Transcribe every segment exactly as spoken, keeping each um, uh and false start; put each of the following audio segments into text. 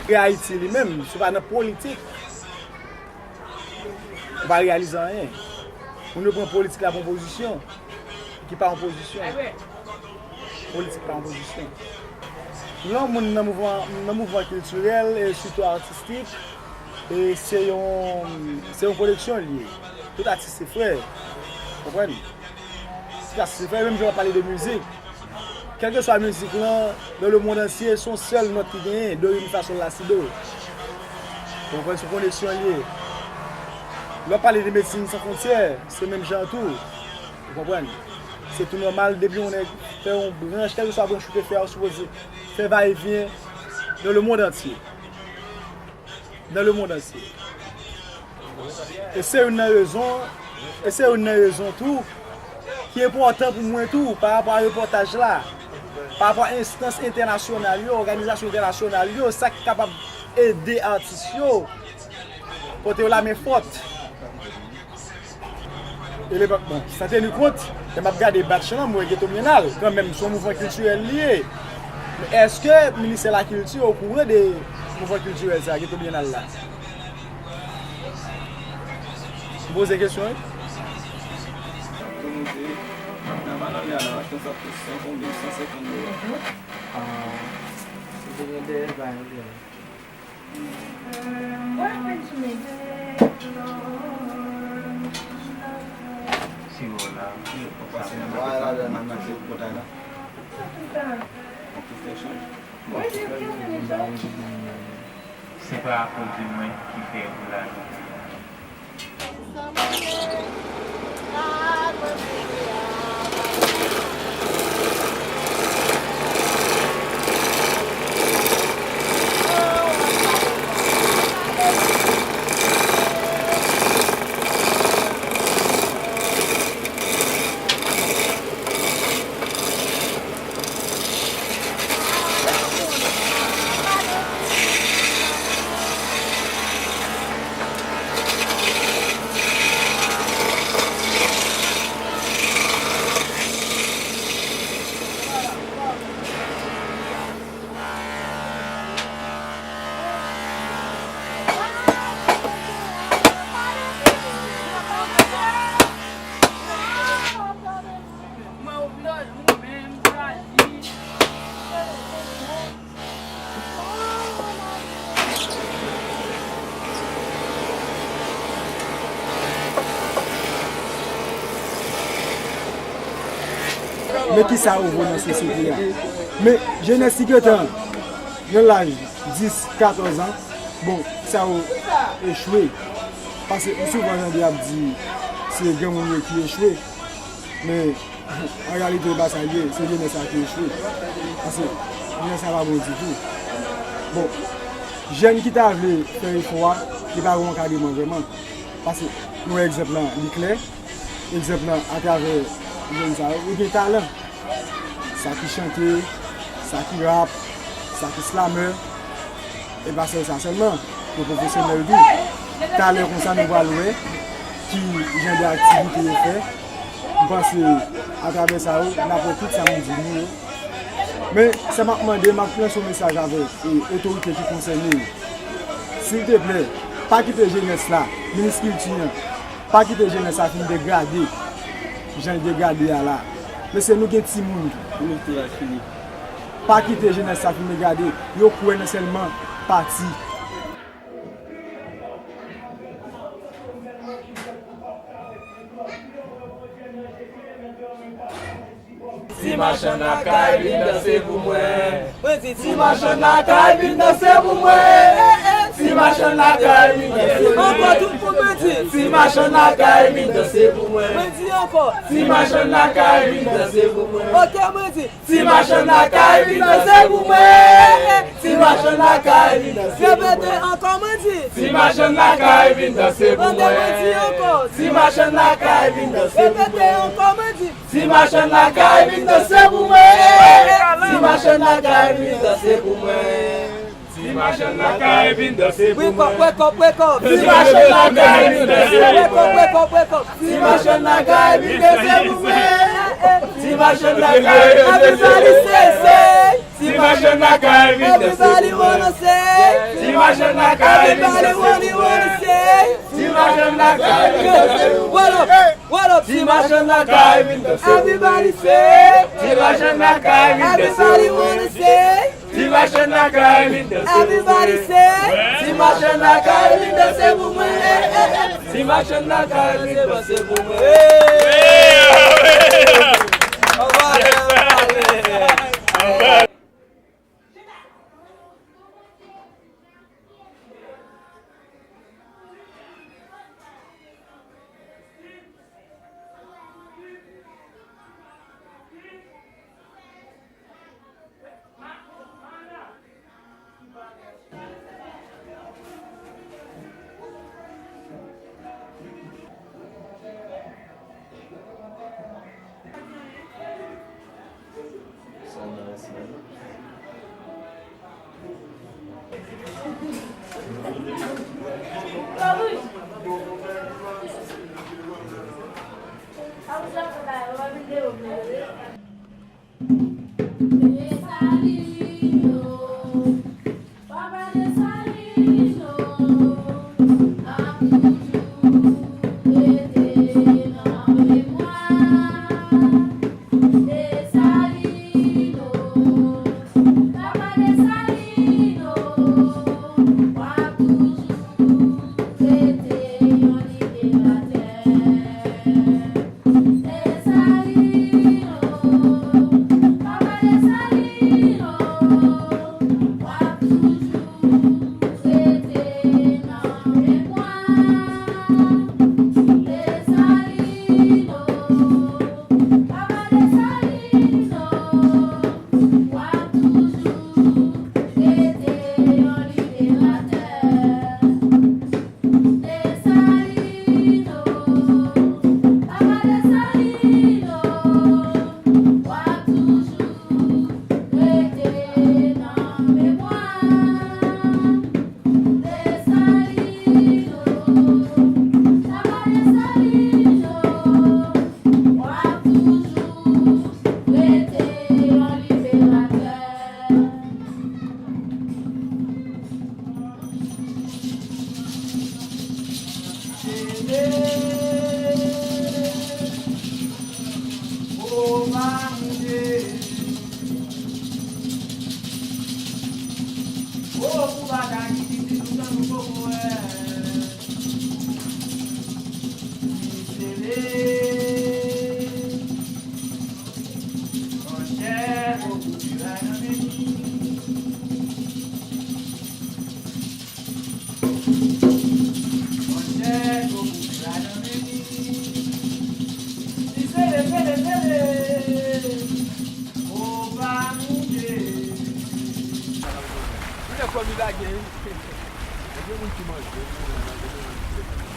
E Ayiti li menm, si w pa nan politik, ou pa reyalize anyen. Moun yo pran politik la pou yon pozisyon ki pa yon pozisyon. Politik pa yon pozisyon. Lè yon moun nan mouvman, nan mouvman kiltirèl e sitou atistik, e se yon, se yon koleksyon li ye. Tout atis se frè. Konprann? Tout atis se frè, menm jan w ap pale de mizik. Kèlkeswa mizik lan, dans le monde entier, se yon sèl nòt ki genyen, do, re, mi, fa, sòl, la, si, do. Ou konprann, se yon koneksyon li ye. Lè w ap pale de Medsin San Fwontyè, se menm jan tou. Ou konprann? Se tou nòmal, depi yon nèg fè yon branch, kèlkeswa branch ou te fè a, ou sipoze fè va e vyen dans le monde entier. Dans le monde entier. E se youn nan rezon, e se youn nan rezon tou ki enpòtan pou mwen tou, pa rapò a repòtaj la, pa rapò a enstans entènasyonal yo, òganizasyon entènasyonal yo, sa ki kapab ede atis yo, pote yo lamen fòt. E le, bon, san teni kont, lè m ap gade batch lan, m wè Ghetto Biennale, kanmenm, se yon mouvman kiltirèl li ye. Men èske ministè lakilti okouran de mouvman kiltirèl sa, Ghetto Biennale la? M poze kesyon, wi. Tou nou te nan valè la, la, achte sa pou san konbyen, san senkant dola. Ah, si te gen dèyè, bay anpil. Siwo la, sa fè mal. Bon, se pa akoz de mwen ki fè ou la jodi a. Men kisa yo vo nan sosyete a? Men jenès ki gentan nan laj dis, katòz an, bon, sa yo echwe. Paske m souvan tande y ap di se granmoun yo ki echwe. Men an reyalite, e pa sa l ye, se jenès la ki echwe. Paske jenès la pa bon ditou. Bon, jèn ki ta vle fè efò a, li pa gen ankadreman vrèman. Paske nou wè egzanp lan, li klè. Egzanp lan, atravè jèn sa yo, yo gen talan. Sa ki chante, sa ki rap, sa ki slamè. E pa sèl sa sèlman, yo pwofesyonèl tou. Talè konsa nou pral wè ki jan de aktivite yo fè. M panse atravè sa yo, n ap wè tout sa m di nou yo. Men sa m ap mande, m ap lanse yon mesaj avèk, e, otorite ki konsène yo. Silteplè, pa kite jenès la, minis kilti an, pa kite jenès la fin degrade jan l degrade a la. Mesye, nou gen timoun tou. Pou nou tou la fini. Pa kite jenès sa fin degrade. Yo kwè nan sèlman pati. Ti machann lakay, vin danse pou mwen. Mwen di, ti machann lakay, vin danse pou mwen. Ti machann lakay, vin danse pou mwen. Ankò tout moun, mwen di, ti machann lakay, vin danse pou mwen. Mwen di ankò, ti machann lakay, vin danse pou mwen. Ok, mwen di, ti machann lakay, vin danse pou mwen. Ti machann lakay, vin danse pou mwen. Repete ankò, mwen di, ti machann lakay, vin danse pou mwen. Tande, mwen di ankò, ti machann lakay, vin danse pou mwen. Repete ankò, mwen di, ti machann lakay, vin danse pou mwen. Ti machann lakay, vin danse pou mwen. Ti machann lakay, vin danse pou mwen. Wake up, wake up, wake up. Ti machann lakay, vin danse pou mwen. Wake up, wake up, wake up. Ti machann lakay, vin danse pou mwen. Ti machann lakay, vin danse pou mwen. Everybody say, say. Ti machann lakay, vin danse pou mwen. Everybody wanna say. Ti machann lakay, vin danse pou mwen. Everybody wanna, wanna say. Ti machann lakay, vin danse pou mwen. What up? What up? Ti machann lakay, vin danse pou mwen. Everybody say. Ti machann lakay, vin danse pou mwen. Everybody wanna say. Ti machann lakay, vin danse pou mwen. Everybody say. Ti machann lakay, vin danse pou mwen. Eh, eh, eh. Ti machann lakay, vin danse pou mwen. Anba, anba, anba. Desalino, papa Desalino, ap toujou rete nan memwa. Desalino, papa Desalino, w ap toujou rete yon liberatè. Desalino, papa Desalino, w ap toujou rete nan memwa. Desalino, papa Desalino, w ap toujou rete yon liberatè. Desalino, papa Desalino, w ap toujou rete nan memwa. Desalino, papa Desalino, w ap toujou rete yon liberatè. Monchè, gwo kout piray nan men li. Monchè, gwo kout piray nan men li. Li sele, sele, sele. O pa moute. Li nan kò li lage, wi. Gen moun ki manje, gen moun manje, gen moun ki fè manje.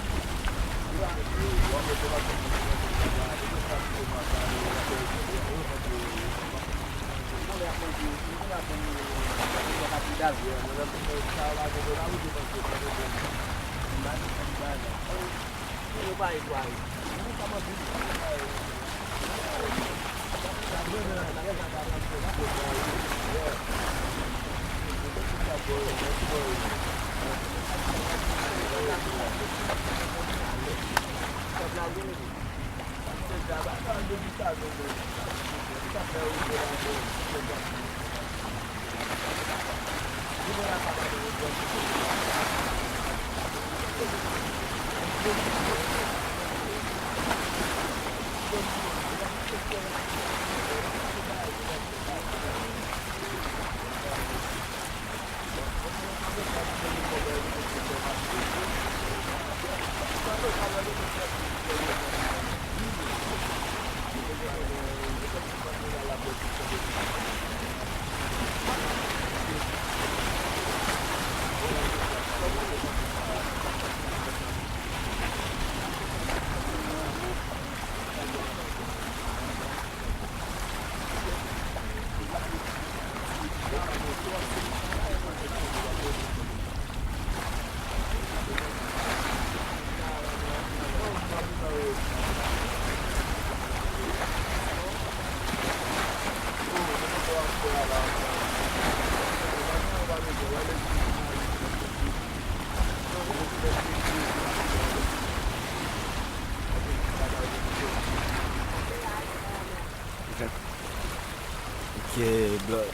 Ok, blòk.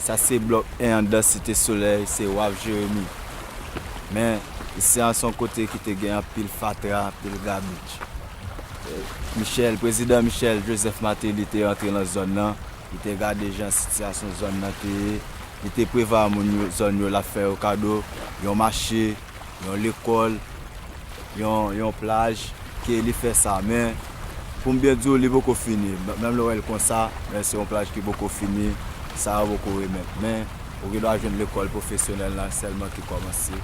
Sa se blòk en anndan Site Solèy, se Wharf Jérémie. Men, isi a se yon kote ki te gen anpil fatra, anpil gabij. Eh, Michel, prezidan Michel Joseph Martelly te antre nan zòn nan, li te gade jan sitiyasyon zòn nan te ye, li te prevwa moun yo, zòn yo, l ap fè yo kado yon mache, yon lekòl, yon, yon plaj, ke li fè sa. Men, pou m byen di w, li poko fini. M-, menm lè w wè l konsa, men se yon plaj ki poko fini, sa yo poko remèt. Men, ou gen dwa jwenn lekòl pwofesyonèl la sèlman ki kòmanse.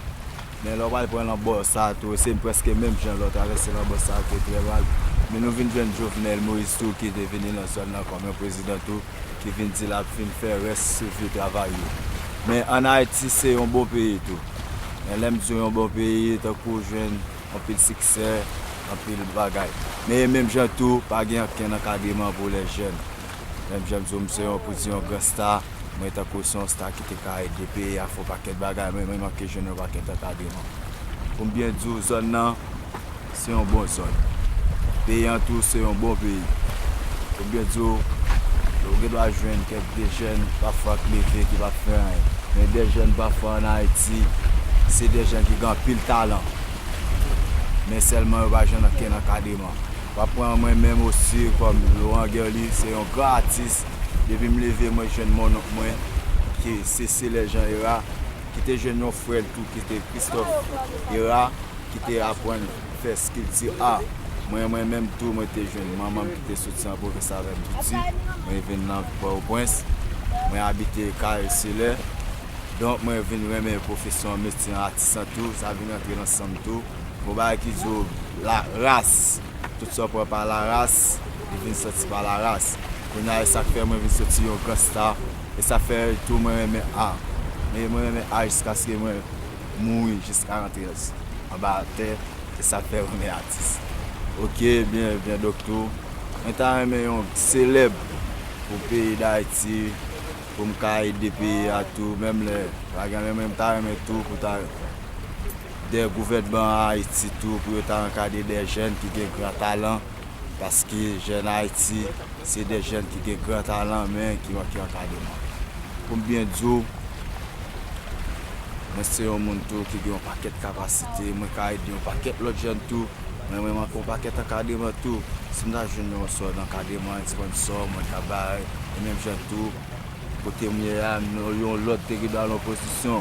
Men lè w pral pran nan bò sa tou, se prèske menm jan lè w travèse nan bò sa ke trè mal. Men nou vin jwenn Jovenel Moïse tou ki te vini nan zòn nan kòm yon prezidan tou, ki vin di l ap vin fè rès sou vye travay yo. Men ann Ayiti, se yon bon peyi tou. Men lè m di w yon bon peyi, tankou w jwenn anpil siksè, anpil bagay. Men e menm jan tou, pa gen ankenn ankadreman pou lè jèn. Menm jan m di w, m se yon, pou di yon gran sta, mwen tankou se yon sta ki te ka ede peyi a fè yon pakèt bagay, men mwen manke jwenn yon pakèt ankadreman. Pou m byen di w, zòn nan, se yon bon zòn. Peyi an tou, se yon bon peyi. Pou m byen di w, ou gen dwa jwenn kèk de jèn pafwa k leve ki pa fè anyen. Men de jèn pafwa ann Ayiti, se de jèn ki gen anpil talan. Men sèlman yo pa jwenn ankenn ankadreman. W ap pran mwen menm osi kòm Laurent Guerly, se yon gran atis. Depi m leve, mwen jwenn monnonk mwen, ki se Selè Jean Héra, ki te jwenn yon frè l tou, ki te Christophe Héra, ki te aprann fè skilti a. Mwen, mwen menm tou, mwen te jwenn manman m ki te soti an pwovens avè m piti. Mwen vin nan Pòtoprens. Mwen abite Kay Selè. Donk, mwen vin renmen pwofesyon metye an, atis an tou. Sa vin rantre nan san m tou. Gon bagay ki di w la ras. Tout sa w pran pa la ras, li vin sòti pa la ras. Kounye a, e sa k fè mwen vin soti yon gran sta. E sa fè tou mwen renmen a. Men mwen renmen a jiskaske mwen mouri, jis karant trèz. Anba tè, e sa fè mwen renmen atis. Ok, byen, byen, doktè. Mwen ta renmen yon selèb pou peyi Dayiti, pou m ka ede peyi a tou, menm lè, pa gen, men mwen ta renmen tou pou ta de gouvènman Ayiti tou, pou yo ta ankadre de jèn ki gen gran talan, paske jèn Ayiti, se de jèn ki gen gran talan, men ki manke ankadreman. Pou m byen di w, mwen se yon moun tou ki gen yon pakèt kapasite, mwen ka ede yon pakèt lòt jèn tou, men mwen manke yon pakèt ankadreman tou. Si m ta jwenn yon sòt ankadreman, yon sponsò, mwen ta bay, e menm jan tou, kote m ye a, m, yon lòt te gen dwa nan pozisyon.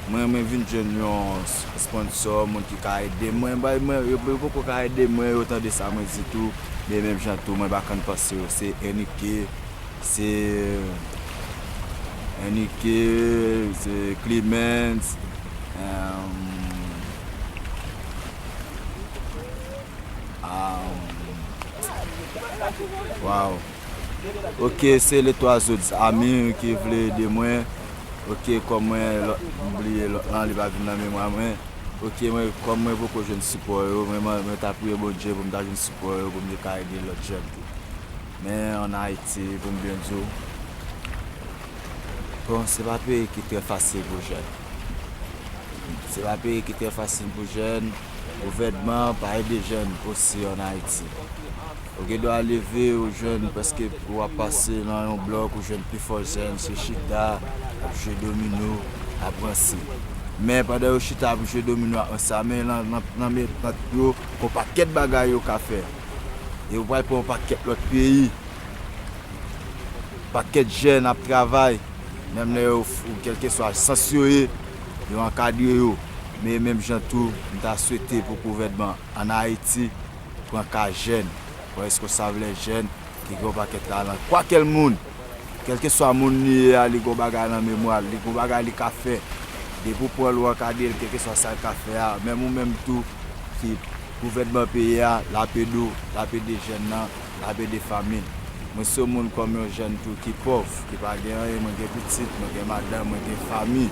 Mwen, mwen vin jwenn yon s-, sponsò, moun ki ka ede mwen. Bay mwen, yo, yo poko ka ede mwen, yo tande sa mwen di tou. Men menm jan tou, mwen pa konn panse yo. Se Enrique, se Enrique, se Clemens, um, um, wow. Ok, se les trois autres amis ki vle ede mwen. Ok, kòm mwen, lòt, m bliye lòt lan, li pa vin nan memwa mwen. Ok, mwen, kòm mwen poko jwenn sipò yo, mwen, mwen, mwen ta priye Bondye pou m ta jwenn sipò yo, pou m te ka ede lòt jèn tou. Men ann Ayiti, pou m byen di w, bon, se pa peyi ki trè fasil pou jèn. Se pa peyi ki trè fasil pou jèn. Gouvènman pa ede jèn osi ann Ayiti. Ou gen dwa leve, ou jwenn, prèske w ap pase nan yon blòk, ou jwenn pifò jèn se chita, ap jwe domino, ap ranse. Men pandan yo chita ap jwe domino, ap ranse a, men nan, nan, nan men tèt yo, gon pakèt bagay yo ka fè. E yo pral pran yon pakèt lòt peyi. Pakèt jèn ap travay, menm lè yo, kèlkeswa sans yo ye, yo ankadre yo. Men menm jan tou, m ta swete pou gouvènman ann Ayiti pran ka jèn, pran responsab lè jèn ki gen yon pakèt talan. Kwakèl moun, kèlkeswa moun li ye a, li gen yon bagay nan memwa l, li gen yon bagay li ka fè. Depi w pran l, ou ankadre l, kèlkeswa sa l ka fè a, menm ou menm tou, ki gouvènman peyi a, l ap ede w, l ap ede jèn nan, l ap ede fanmi l. Mwen se yon moun kòm yon jèn tou ki pòv, ki pa gen anyen, mwen gen pitit, mwen gen madanm, mwen gen fanmi.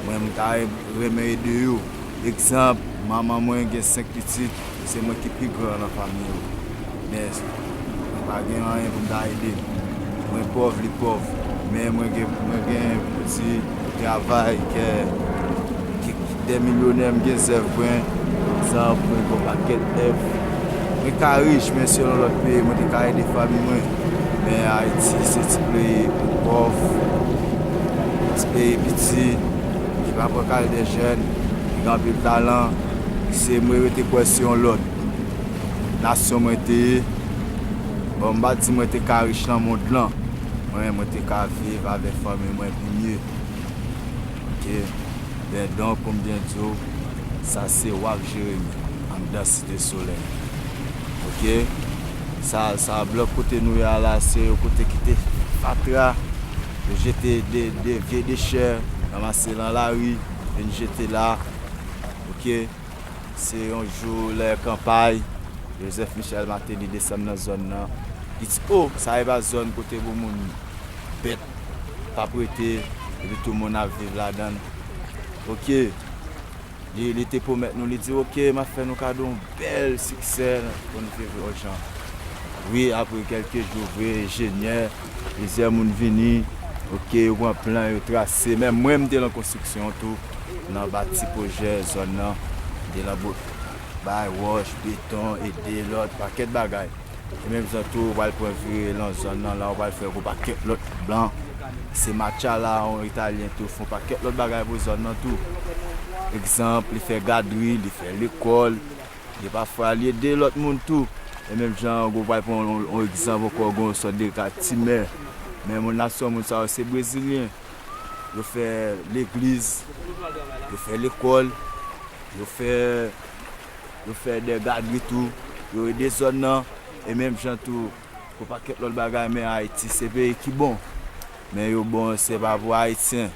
Mwen, m ta renmen ede yo. Egzanp, manman mwen gen senk pitit, e se mwen ki pi gran nan fanmi yo. Men, mwen pa gen anyen pou m ta ede. Mwen pòv, li pòv. Men mwen gen, mwen gen pou di travay kè ki, ki de milyonè, m gen zèv mwen, egzanp, mwen gen yon pakèt zèv. Mwen ka rich, men se yon lòt peyi, mwen te ka ede fanmi mwen. Men Ayiti, se ti peyi pòv, ti peyi piti, ki pa pran ka de jèn, ki gen anpil talan. Se mwen rete kwè se yon lòt nasyon mwen te ye. Bon, m pa di mwen te ka rich nan mond lan. Mwen, mwen te ka viv avèk fanmi mwen pi mye. Ok. Ben, donk, pou m byen di w, sa se Waf Jeremi, anndan Site Solèy. Ok? Sa, sa, blòk kote nou ye a la, se yon kote ki te fatra. Yo jete de, de vye dechè, ranmase nan lari, vin jete la. Ok? Se yon jou lè kanpay, Joseph Michel Martelly desann nan zòn nan. Li di, "O, sa e pa zòn kote pou moun bèt p ap rete, epi tou moun ap viv ladan l." Ok. Li, li te pwomèt nou, li di, "Ok, m ap fè nou kado yon bèl siksè pou n viv yon jan." Wi, apre kèlke jou, vre enjenyè, plizyè moun vini, ok, yo pran plan, yo trase. Men mwen, m te lan konstriksyon tou, nan bati pwojè zòn nan, m te lan bout bay wòch, beton, ede lòt, pakèt bagay. E menm jan tou, ou pral pran vire lan zòn nan, la ou pral fè yon pakèt lòt blan. Se Machala, yon Italyen tou, fè yon pakèt lòt bagay pou zòn nan tou. Egzanp, li fè gadri, li fè lekòl, e pafwa li ede lòt moun tou. E menm jan, ou pral pran yon, yon egzanp ankò, gen yon sòt de ka Timè. Men moun nasyon moun sa yo se brezilyen. Yo fè legliz, yo fè lekòl, yo fè, yo fè de gadri tou, yo ede zòn nan, e menm jan tou, pou pakèt lòt bagay, men Ayiti se peyi ki bon. Men yo bon, se pa pou Ayisyen.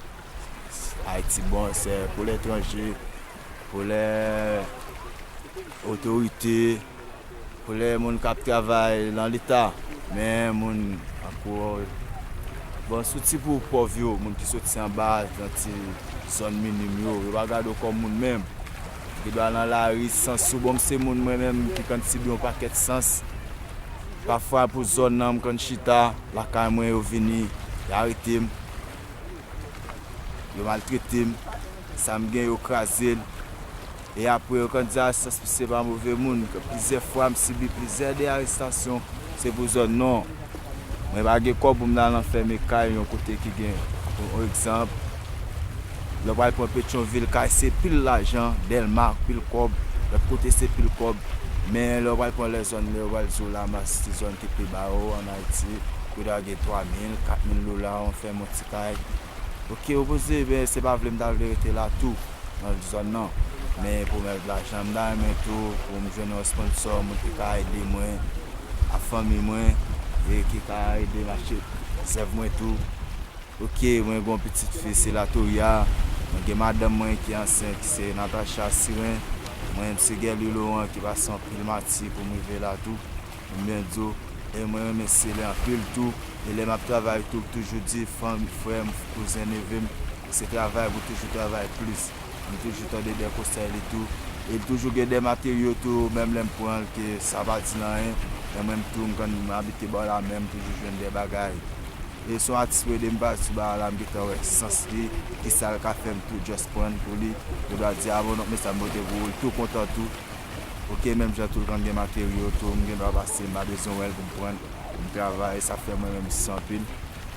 Ayiti bon, se pou letranje, pou lè otorite, pou lè moun k ap travay nan Leta, men moun ankò, bon, sitou pou pòv yo, moun ki soti anba, nan ti zòn minim yo, yo pa gade w kòm moun menm. Ou gen dwa nan lari san sou. Bon, m se moun mwen menm ki konn sibi yon pakèt sans. Pafwa pou zòn nan, m konn chita lakay mwen, yo vini, y arete m, yo maltrete m, sa m gen yo kraze l. E apre, yo konn di, "A, sans, misye pa move moun." Plizyè fwa, m sibi plizyè de arestasyon, se pou zòn nan. Mwen pa gen kòb pou m al anfème kay yon kote ki gen, pou egzanp, lè w pral pran Petyonvil, kay se pil lajan, Dèlma, pil kòb, lòt kote se pil kòb. Men lè w pral pran lè zòn, lè yo pral di w Lamas, se zòn ki pi ba yo ann Ayiti, ou ta gen twa mil, kat mil dola, w anfème yon ti kay. Ok, ou poze, men se pa vle m ta vle rete la tou, nan zòn nan. Men pou mèt lajan, m ta renmen tou, pou m jwenn yon sponsò, moun ki ka ede mwen, ak fanmi mwen, e ki ka ede m achte zèv mwen tou. Ok, mwen gen yon pitit fi, se Latoya. Mwen gen madanm mwen ki ansent, se Natacha Siren. Mwen, m se Guerly Laurent ki pase anpil mati pou m rive la tou. Konbyen di w, e mwen renmen Sele anpil tou. E lè m ap travay tou, m toujou di fanmi, frè m, kouzen, neve m, se travay pou toujou travay plis. M toujou tande de konsèy li tou. E l toujou gen de materyo tou, menm lè m pran l, ke sa pa di l anyen. Men mwen m tou, m konn m abite bò lamè, m toujou jwenn de bagay. E se yon atis mwen ede m pase sou bagay la, m gentan wè sans li, kisa l ka fè, m tou just pran l pou li. Yo dwa di, "A bon, donk, men sa m pote pou ou," l tou kontan tou. Ok, menm jan tou l konn gen materyo tou, m gen dwa pase, m pa bezwen wè l pou m pran l, pou m travay, sa fè mwen menm m santi anpil.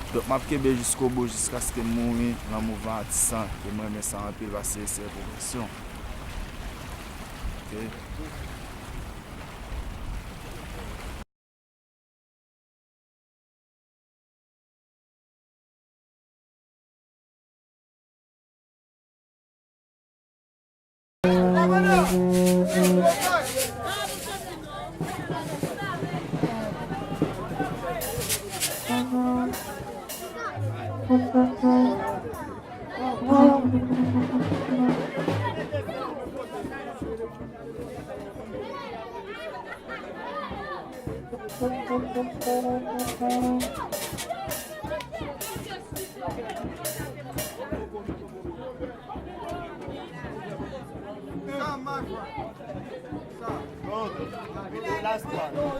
Donk, m ap kenbe jiskobou, jiskaske m mouri nan mouvman atisan, ke mwen renmen sa anpil, paske se yon pwofesyon. Ok. Good. With the last one.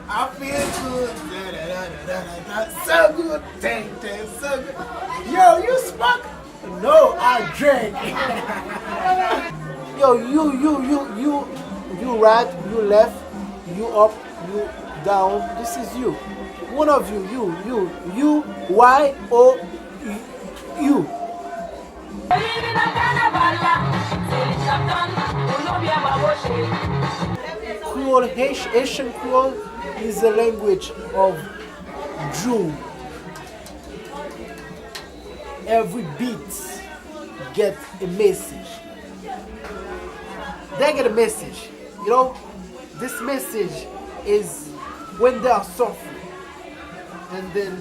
I feel good. Da, da, da, da, da, da. So good. Thank you. So good. Yo, you smoke? No, I drink. Yo, you, you, you, you, you right, you left, you up, you down. This is you. One of you, you, you, you, Y O U. Creole, Haitian Creole is the language of Jew. Every beat get a message. They get a message, you know? This message is when they are suffering. And then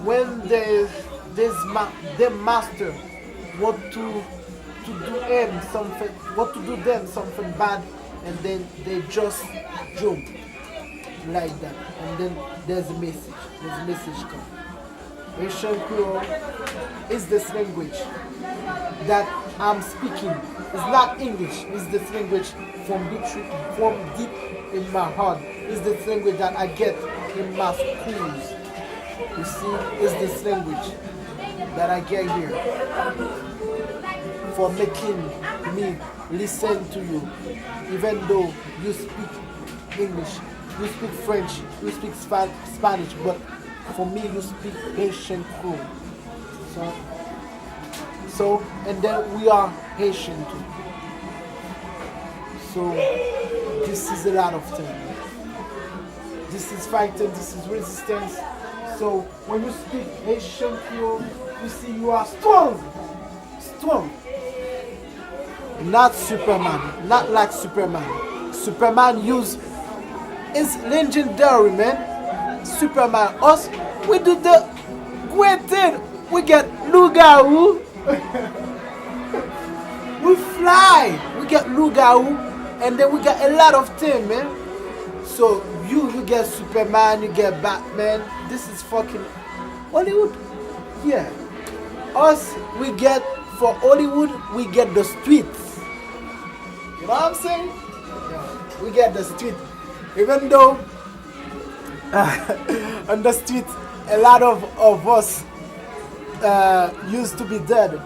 when they, this ma, the master want to, to do him something, want to do them something bad, and then they just jump like that. And then there's a message. There's a message come. Haitian Creole is this language that I'm speaking. It's not English. It's this language from deep, from deep in my heart. It's this language that I get in my schools. You see, it's this language. that I get here for making me listen to you, even though you speak English, you speak French, you speak Spa- Spanish, but for me, you speak Haitian Creole. So, so, and then we are Haitian too. So, this is a lot of things. This is fighting, this is resistance. So, when you speak Haitian Creole, you see you are strong. Strong. Not Superman. Not like Superman. Superman use is legendary, man. Superman, us, we do the great thing. We get lougawou. We fly. We get lougawou. And then we get a lot of things, man. So you, you get Superman, you get Batman. This is fucking Hollywood. Yeah. Us, we get, for Hollywood, we get the streets. You know what I'm saying? Yeah. We get the street. Even though on the street, a lot of, of us uh, used to be dead,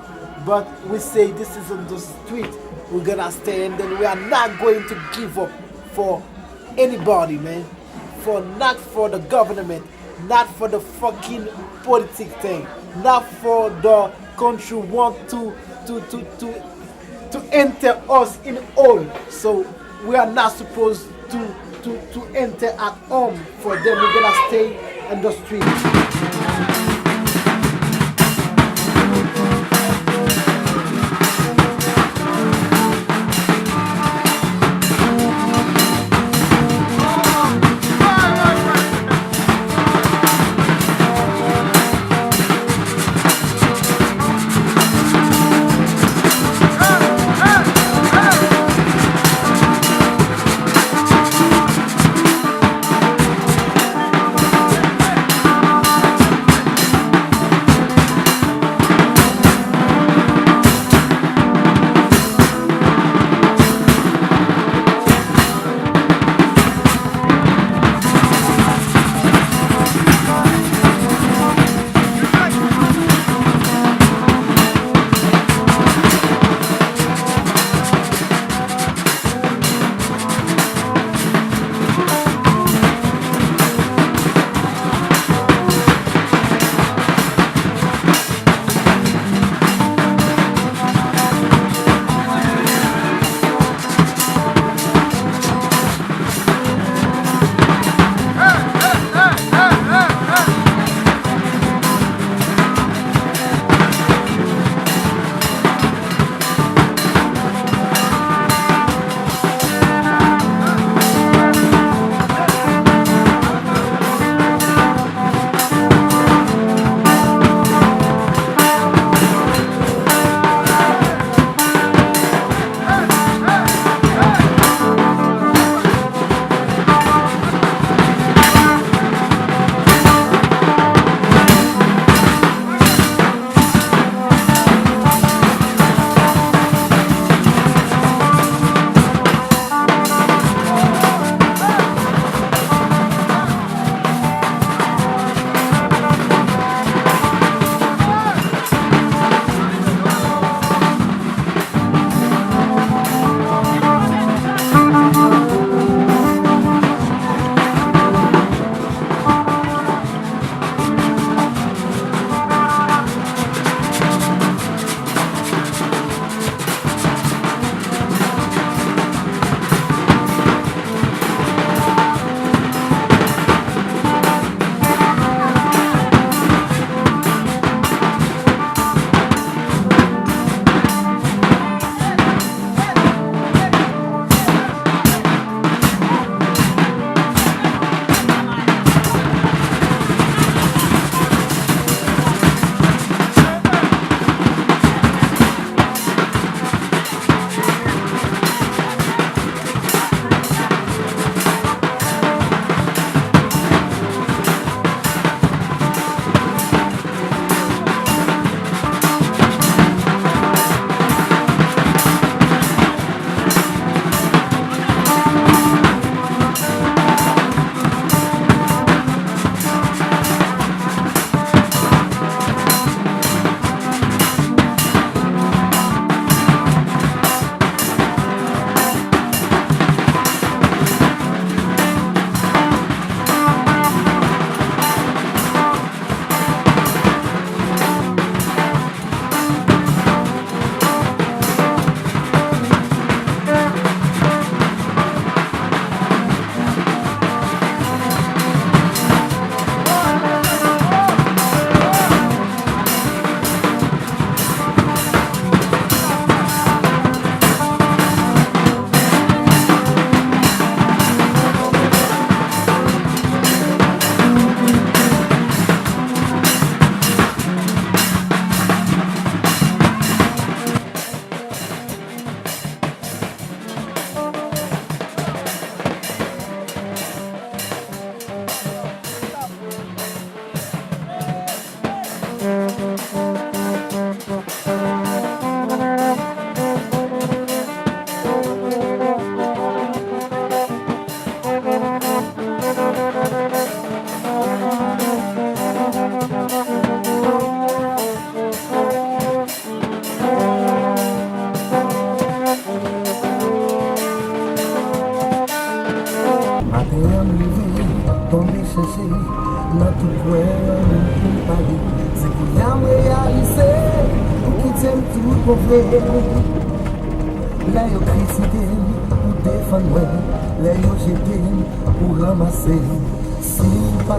but we say this is on the street. We're gonna stay, and then we are not going to give up for anybody, man. For, not for the government, not for the fucking politic thing, not for the country want to to to to to enter us in all. So we are not supposed to to to enter at home for them. We're gonna stay on the street. Move. Lè yo kritike m, ou defann mwen. Lè yo jete m, ou ranmase m. Si m pa